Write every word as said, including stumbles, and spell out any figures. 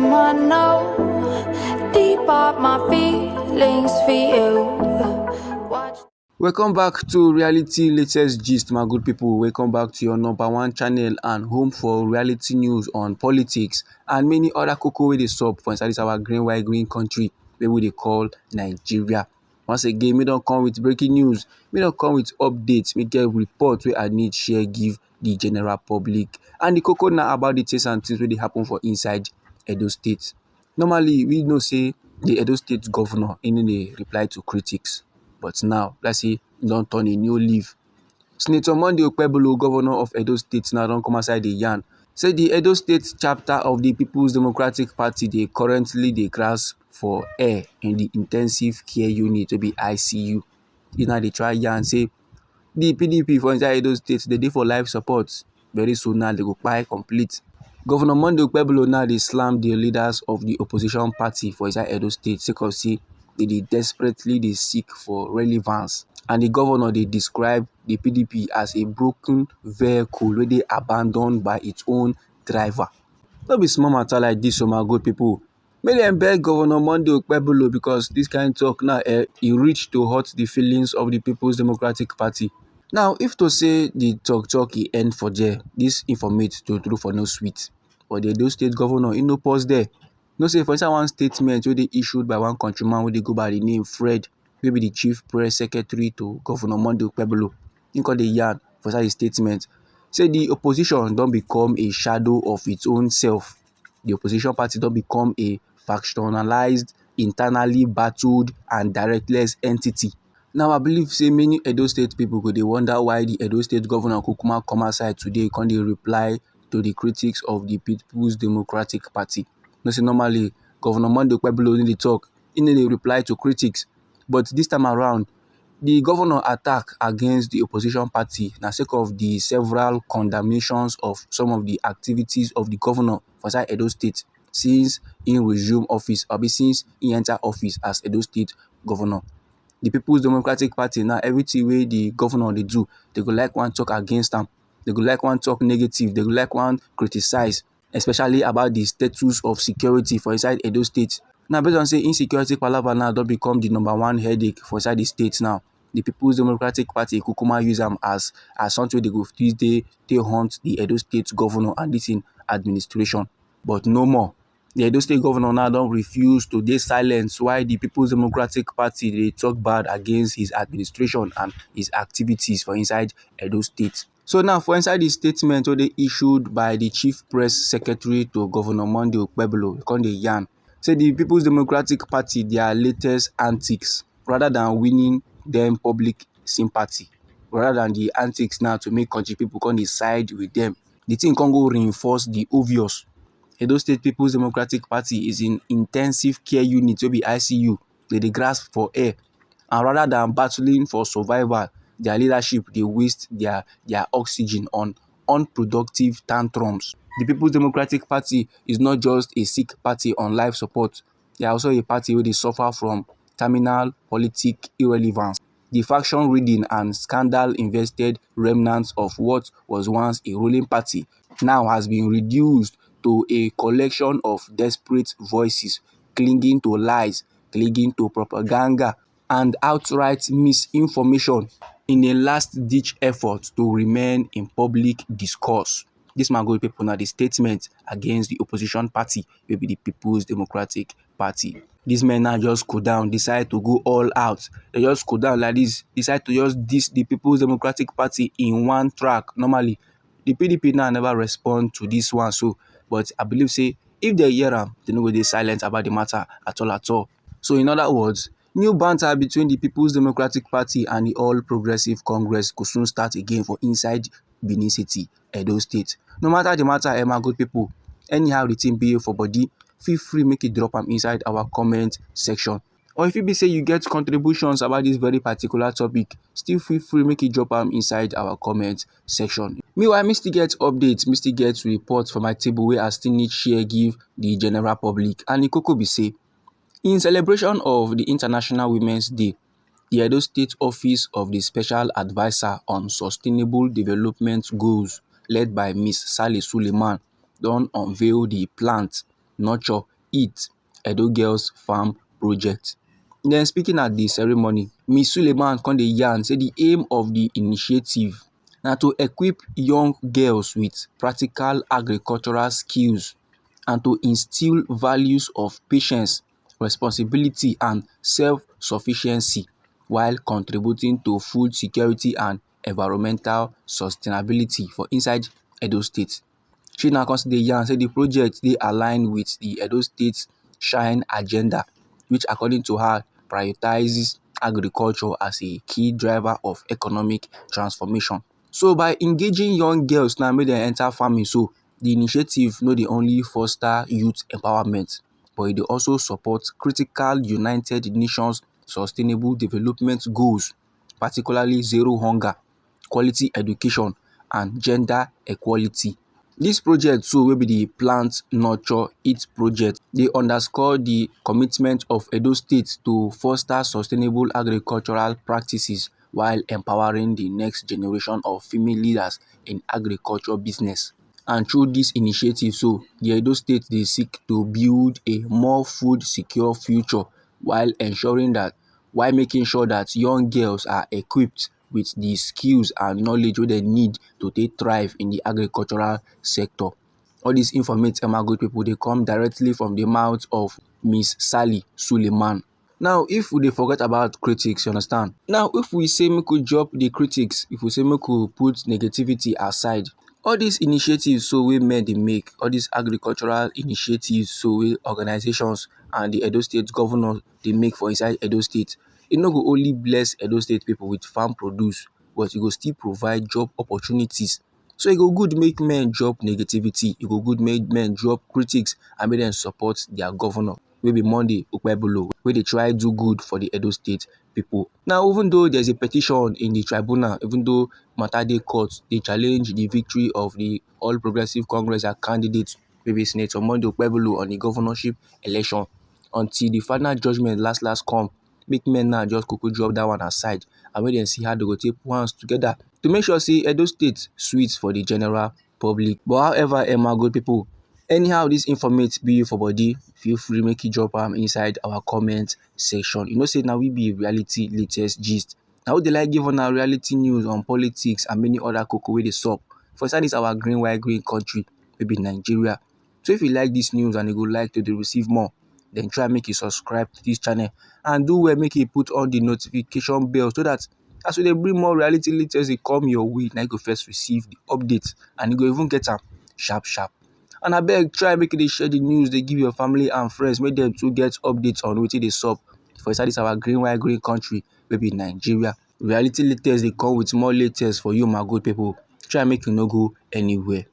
I know deep up my feelings for you. Watch. Welcome back to Reality Latest Gist, my good people. Welcome back to your number one channel and home for reality news on politics and many other koko wey dey sup for inside this our green, white, green country wey we dey call Nigeria. Once again, me don come with breaking news, me don come with updates, me get report wey I need share give the general public. And the koko na about the things and things wey dey happen for inside Edo State. Normally, we know say the Edo State governor, he no dey reply to critics, but now, like say, he don turn a new leaf. Senator Monday Okpebholo, governor of Edo State, now don come outside dey yarn say the Edo State chapter of the People's Democratic Party dey currently dey grasp for air in the intensive care unit wey be I C U. He now dey try yarn say the P D P for inside Edo State, they dey for life support. Very soon now, they go kpai complete. Governor Monday Okpebholo now dey slam the leaders of the opposition party for inside Edo State sake of say they dey desperately dey seek for relevance. And the governor dey describe the P D P as a broken vehicle wey dey abandoned by its own driver. No be small matter like this, oh my good people. Make dem beg Governor Monday Okpebholo, because this kind talk now, eh, e reach to hurt the feelings of the People's Democratic Party. Now, if to say the talk talk e end for there, this informate to true for no sweet. But the Edo State governor, he no pause there. No say for inside one statement wey dey issued by one countryman wey dey go by the name Fred, wey be the chief press secretary to Governor Monday Okpebholo, he come dey yarn for inside the statement say the opposition don become a shadow of its own self. The opposition party don become a factionalized, internally battled, and directless entity. Now, I believe say many Edo State people go dey wonder why the Edo State governor kukuma come outside today come dey reply to the critics of the People's Democratic Party. No say normally, Governor Monday Okpebholo no dey talk, he no dey reply to critics. But this time around, the governor attack against the opposition party na sake of the several condemnations of some of the activities of the governor for inside Edo State since he resume office, abi since he enter office as Edo State governor. The People's Democratic Party now, everything wey the governor dey do, they go like wan talk against am. They go like wan talk negative. They go like wan criticize, especially about the status of security for inside Edo State. Now, based on say insecurity palava now don become the number one headache for inside the state now, the People's Democratic Party kukuma use am as as something wey they go fit dey take hunt the Edo State governor and this in administration. But no more. The Edo State governor now don refuse to dey silent while the People's Democratic Party dey talk bad against his administration and his activities for inside Edo State. So now, for inside the statement wey dey issued by the chief press secretary to Governor Monday Okpebholo, he come dey yarn say the People's Democratic Party, their latest antics, rather than winning them public sympathy, rather than the antics now to make country people come dey side with them, the thing come go reinforce the obvious. Edo State People's Democratic Party is in intensive care unit wey be I C U. They dey grasp for air. And rather than battling for survival, their leadership dey waste their their oxygen on unproductive tantrums. The People's Democratic Party is not just a sick party on life support. They are also a party wey dey suffer from terminal politic irrelevance. The faction ridden and scandal invested remnants of what was once a ruling party now has been reduced to a collection of desperate voices clinging to lies, clinging to propaganda, and outright misinformation in a last-ditch effort to remain in public discourse. This, my good people, na the statement against the opposition party wey be the People's Democratic Party. These men now just go down, decide to go all out. They just go down like this, decide to just diss the People's Democratic Party in one track. Normally, the P D P now never respond to this one. So, but I believe say if they hear am, they no go dey silent about the matter at all, at all. So, in other words, new banter between the People's Democratic Party and the All Progressive Congress go soon start again for inside Benin City, Edo State. No matter the matter, eh, my good people, anyhow the thing be for body, feel free make you drop am inside our comment section. Or if you be say you get contributions about this very particular topic, still feel free make you drop am inside our comment section. Meanwhile, me still get updates, me still get reports for my table wey I still need share give the general public. And the koko be say, in celebration of the International Women's Day, the Edo State Office of the Special Advisor on Sustainable Development Goals, led by Miss Sally Suleiman, don unveil the Plant, Nurture, it Edo Girls Farm Project. Then speaking at the ceremony, Miss Suleiman come dey yarn say the aim of the initiative na to equip young girls with practical agricultural skills and to instill values of patience, responsibility and self-sufficiency while contributing to food security and environmental sustainability for inside Edo State. She now come still dey yarn say the project dey aligned with the Edo State Shine agenda, which according to her prioritizes agriculture as a key driver of economic transformation. So by engaging young girls now make dem enter farming, so the initiative no dey only foster youth empowerment, but e dey also support critical United Nations Sustainable Development Goals, particularly zero hunger, quality education and gender equality. This project so wey be the Plant Nurture Eat project dey underscore the commitment of Edo State to foster sustainable agricultural practices while empowering the next generation of female leaders in agriculture business. And through this initiative so, the Edo State dey seek to build a more food secure future while ensuring that while making sure that young girls are equipped with the skills and knowledge wey dem need to take thrive in the agricultural sector. All these informate Emma good people dey come directly from the mouth of Miss Sally Suleiman. Now, if we dey forget about critics, you understand? Now, if we say make we drop the critics, if we say make we put negativity aside, all these initiatives so wey men dey make, all these agricultural initiatives so wey organizations and the Edo State governor dey make for inside Edo State, e no go only bless Edo State people with farm produce, but e go still provide job opportunities. So e go good make men drop negativity, e go good make men drop critics and make dem support their governor wey be Monday Okpebholo wey dey try do good for the Edo State people. Now, even though there's a petition in the tribunal, even though matter dey court dey challenge the victory of the All Progressive Congress candidate wey be Senator Monday Okpebholo on the governorship election, until the final judgment last last come, make men now just quickly drop that one aside and make dem see how they go take put hands together to make sure say Edo State sweet for the general public. But however, Emma good people, anyhow this informate be you for body, feel free make you drop am inside our comment section. You know say now we be reality latest gist. Now we dey like give una reality news on politics and many other koko wey dey sup for inside this our green white green country wey be Nigeria. So if you like this news and you go like to dey receive more, then try make you subscribe to this channel and do well make you put on the notification bell so that as we dey bring more reality latest dey come your way, na you go first receive the update and you go even get am sharp sharp. And abeg try make you dey share the news dey give your family and friends make dem too get updates on wetin dey sup for inside this our green white green country wey be Nigeria. Reality latest dey come with more latest for you, my good people. Try make you no go anywhere.